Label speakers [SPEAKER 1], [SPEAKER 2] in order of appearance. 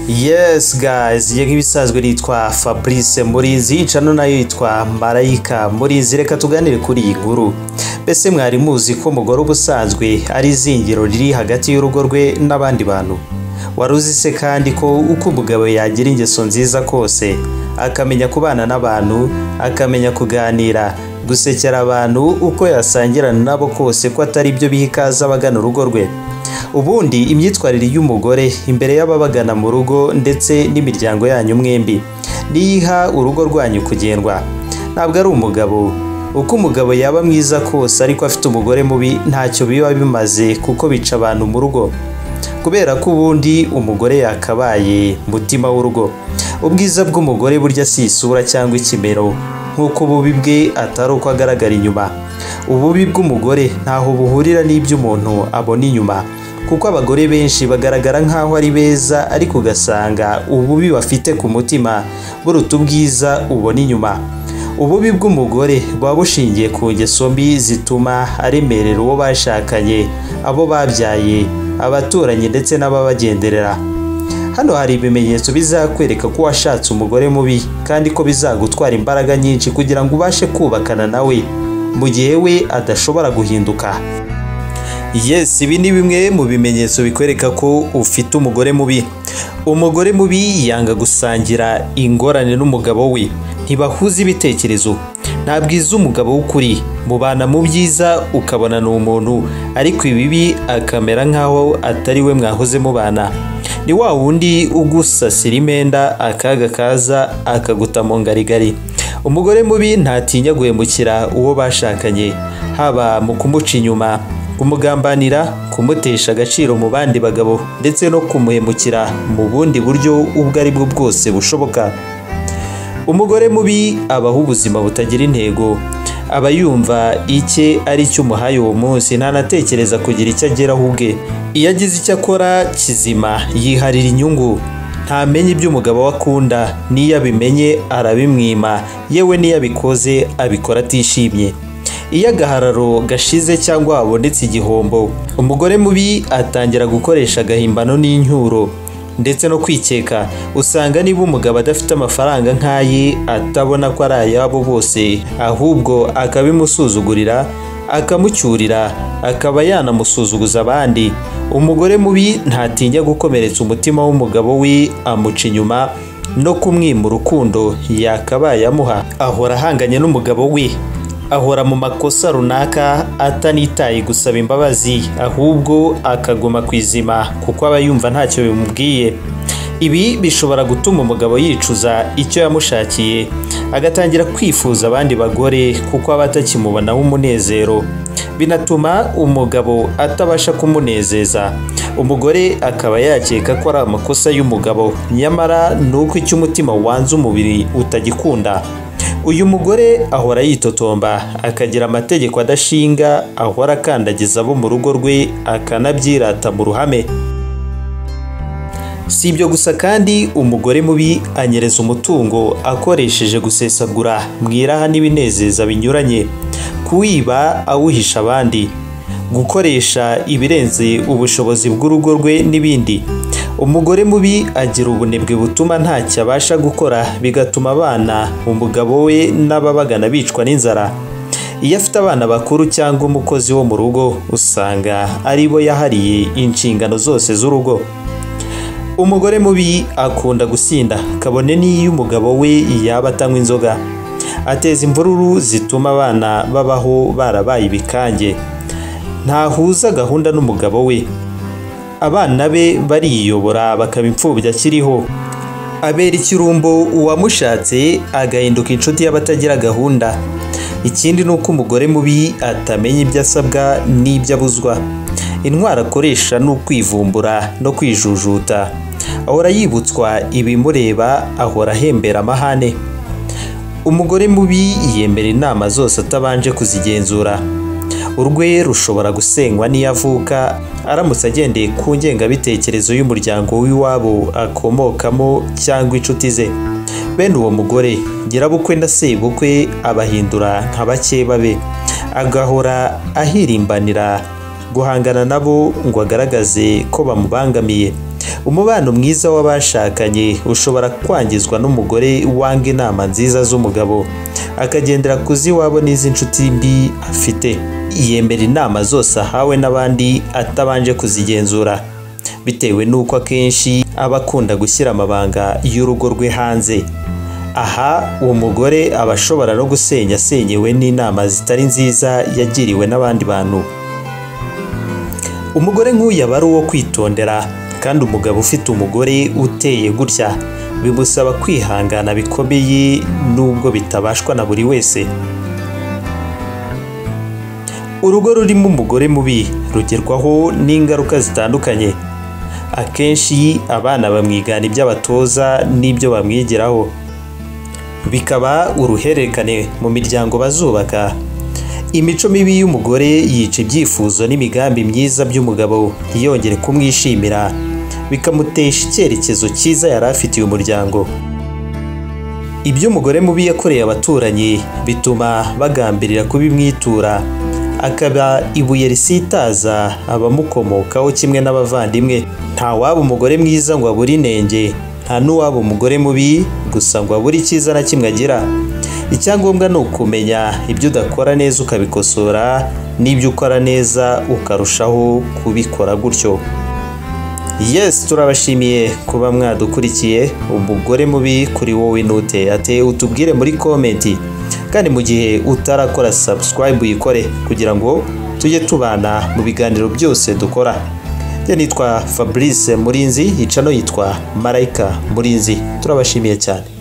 [SPEAKER 1] Yes guys, ye nk'ibisanzwe nitwa Fabrice Murizi, channel nayo yitwa Marayika Murizi. Reka tuganire kuri iyi nkuru. Mbese mwari muzi ko umugore ubusanzwe ari izingiro riri hagati y'urugo rwe n'abandi bantu? Waruzi se kandi ko uko umugabo yagira ingeso nziza kose, akamenya kubana n'abantu, akamenya kuganira, gusekera abantu, uko yasangirana nabo kose, ko atari byo biha ikaze abagana urugo rwe? Ubundi imyitwarire y'umugore imbere y'ababagana mu rugo ndetse n'imiryango yanyu mwembi niyiha urugo rwanyu kugendwa, ntabwo ari umugabo. Uko umugabo yaba mwiza kose ariko afite umugore mubi, ntacyo biba bimaze kuko bica abantu mu rugo. Kubera ko ubundi umugore yakabaye mutima w'urugo. Ubwiza bw'umugore burya si isura cyangwa ikimero, nk'uko ububi bwe atari uko agaragara inyuma. Ububi bw'umugore ntaho buhurira n'iby'umuntu abona inyuma, kuko abagore benshi bagaragara nk'aho ari beza, ariko ugasanga ububi bafite ku mutima buruta ubwiza ubona inyuma. Ububi bw'umugore buba bushingiye ku ngeso mbi zituma aremerera uwo bashakanye, abo babyaye, abaturanyi ndetse n'ababagenderera. Hano hari ibimenyetso bizakwereka ko washatse umugore mubi, kandi ko bizagutwara imbaraga nyinshi kugira ngo ubashe kubakana nawe mu gihe we adashobora guhinduka. Yes, ibi ni bimwe mu bimenyetso bikwereka ko ufite umugore mubi. Umugore mubi yanga gusangira ingorane n'umugabo we, ntibahuza ibitekerezo, ntabwiza umugabo w'ukuri, mubana mu byiza ukabona ni umuntu, ariko ibibi akamera nk'aho atari we mwahoze mubana. Ni wa wundi ugusasira imenda, akaga kaza akaguta mu ngarigari. Umugore mubi ntatinya guhemukira uwo bashakanye, haba mu kumuca inyuma, kumugambanira, kumutesha agaciro mu bandi bagabo, ndetse no kumuhemukira mu bundi buryo ubwo ari bwo bwose bushoboka. Umugore mubi abaho ubuzima butagira intego, aba yumva icye ari cyo umuhaye uwo munsi, ntanatekereza kugira icyo ageraho ubwe. Iyo agize icyo akora kizima yiharira inyungu, ntamenye ibyo umugabo we akunda, n'iyo abimenye arabimwima, yewe n'iyo abikoze abikora atishimye. Iyo agahararo gashize cyangwa habonetse igihombo, umugore mubi atangira gukoresha agahimbano n'incyuro ndetse no kwikeka. Usanga niba umugabo adafite amafaranga nk'aye atabona ko ari ayabo bose, ahubwo akabimusuzugurira, akamucyurira, akaba yanamusuzuguza abandi. Umugore mubi ntatinya gukomeretsa umutima w'umugabo we, amuca inyuma no kumwima urukundo yakabaye amuha. Ahora ahanganye n'umugabo we, ahora mu makosa runaka atanitaye gusaba imbabazi, ahubwo akaguma ku izima kuko aba yumva ntacyo bimubwiye. Ibi bishobora gutuma umugabo yicuza icyo yamushakiye, agatangira kwifuza abandi bagore kuko aba atakimubonaho umunezero. Binatuma umugabo atabasha kumunezeza, umugore akaba yakeka ko ari amakosa y'umugabo, nyamara ni uko icyo umutima wanze umubiri utagikunda. Uyu mugore ahora yitotomba, akagira amategeko adashinga, ahora akandagiza abo mu rugo rwe, akanabyirata mu ruhame. Si ibyo gusa kandi, umugore mubi anyereza umutungo akoresheje gusesagura mu iraha n'ibinezeza binyuranye, kuwiba awuhisha abandi, gukoresha ibirenze ubushobozi bw'urugo rwe n'ibindi. Umugore mubi agira ubunebwe butuma ntacyo abasha gukora, bigatuma abana, umugabo we n'ababagana bicwa n'inzara. Iyo afite abana bakuru cyangwa umukozi wo mu rugo, usanga ari bo yahariye inshingano zose z'urugo. Umugore mubi akunda gusinda, kabone n'iyo umugabo we yaba atanywa inzoga. Ateza imvururu zituma abana babaho barabaye ibikange. Ntahuza gahunda n'umugabo we, abana be bariyobora bakaba imfubyi akiriho. Abera ikirumbo uwamushatse, agahinduka inshuti y'abatagira gahunda. Ikindi ni uko umugore mubi atamenya ibyo asabwa n'ibyo abuzwa. Intwaro akoresha ni ukwivumbura no kwijujuta. Ahora yibutswa ibimureba, ahora ahembera amahane. Umugore mubi yemera inama zose atabanje kuzigenzura. Urwe rushobora gusenywa n'iyo avuka, aramutse agendeye ku ngengabitekerezo y'umuryango w'iwabo akomokamo cyangwa inshuti ze. Bene uwo mugore, nyirabukwe na sebukwe abahindura nka bakeba be, agahora ahirimbanira guhangana nabo ngo agaragaze ko bamubangamiye. Umubano mwiza w'abashakanye ushobora kwangizwa n'umugore wanga inama nziza z'umugabo, akagendera ku z'iwabo n'iz'inshuti mbi afite. Yemera inama zose ahawe n'abandi atabanje kuzigenzura, bitewe n'uko akenshi aba akunda gushyira amabanga y'urugo rwe hanze. Aha uwo mugore aba ashobora no gusenya asenyewe n'inama zitari nziza yagiriwe n'abandi bantu. Umugore nk'uyu aba ari uwo kwitondera, kandi umugabo ufite umugore uteye gutya bimusaba kwihangana bikomeye nubwo bitabashwa na buri wese. Urugo rurimo umugore mubi rugerwaho n'ingaruka zitandukanye. Akenshi abana bamwigana ibyo abatoza n'ibyo bamwigiraho, bikaba uruhererekane mu miryango bazubaka. Imico mibi y'umugore yica ibyifuzo n'imigambi myiza by'umugabo, ntiyongere kumwishimira, bikamutesha icyerekezo cyiza yari afitiye umuryango. Ibyo umugore mubi yakoreye abaturanyi bituma bagambirira kubimwitura, akaba ibuye risitaza abamukomokaho kimwe n'abavandimwe. Nta waba umugore mwiza ngo abure inenge, nta n'uwaba umugore mubi gusa ngo abure icyiza na kimwe agira. Icyangombwa ni ukumenya ibyo udakora neza ukabikosora, n'ibyo ukora neza ukarushaho kubikora gutyo. Yes, turabashimiye kuba mwadukurikiye. Umugore mubi kuri wowe nute? Ate utubwire muri komenti, kandi mu gihe utarakora subscribe uyikore kugira ngo tujye tubana mu biganiro byose dukora. Njye nitwa Fabrice Murinzi, icano yitwa Marayika Murinzi. Turabashimiye cyane.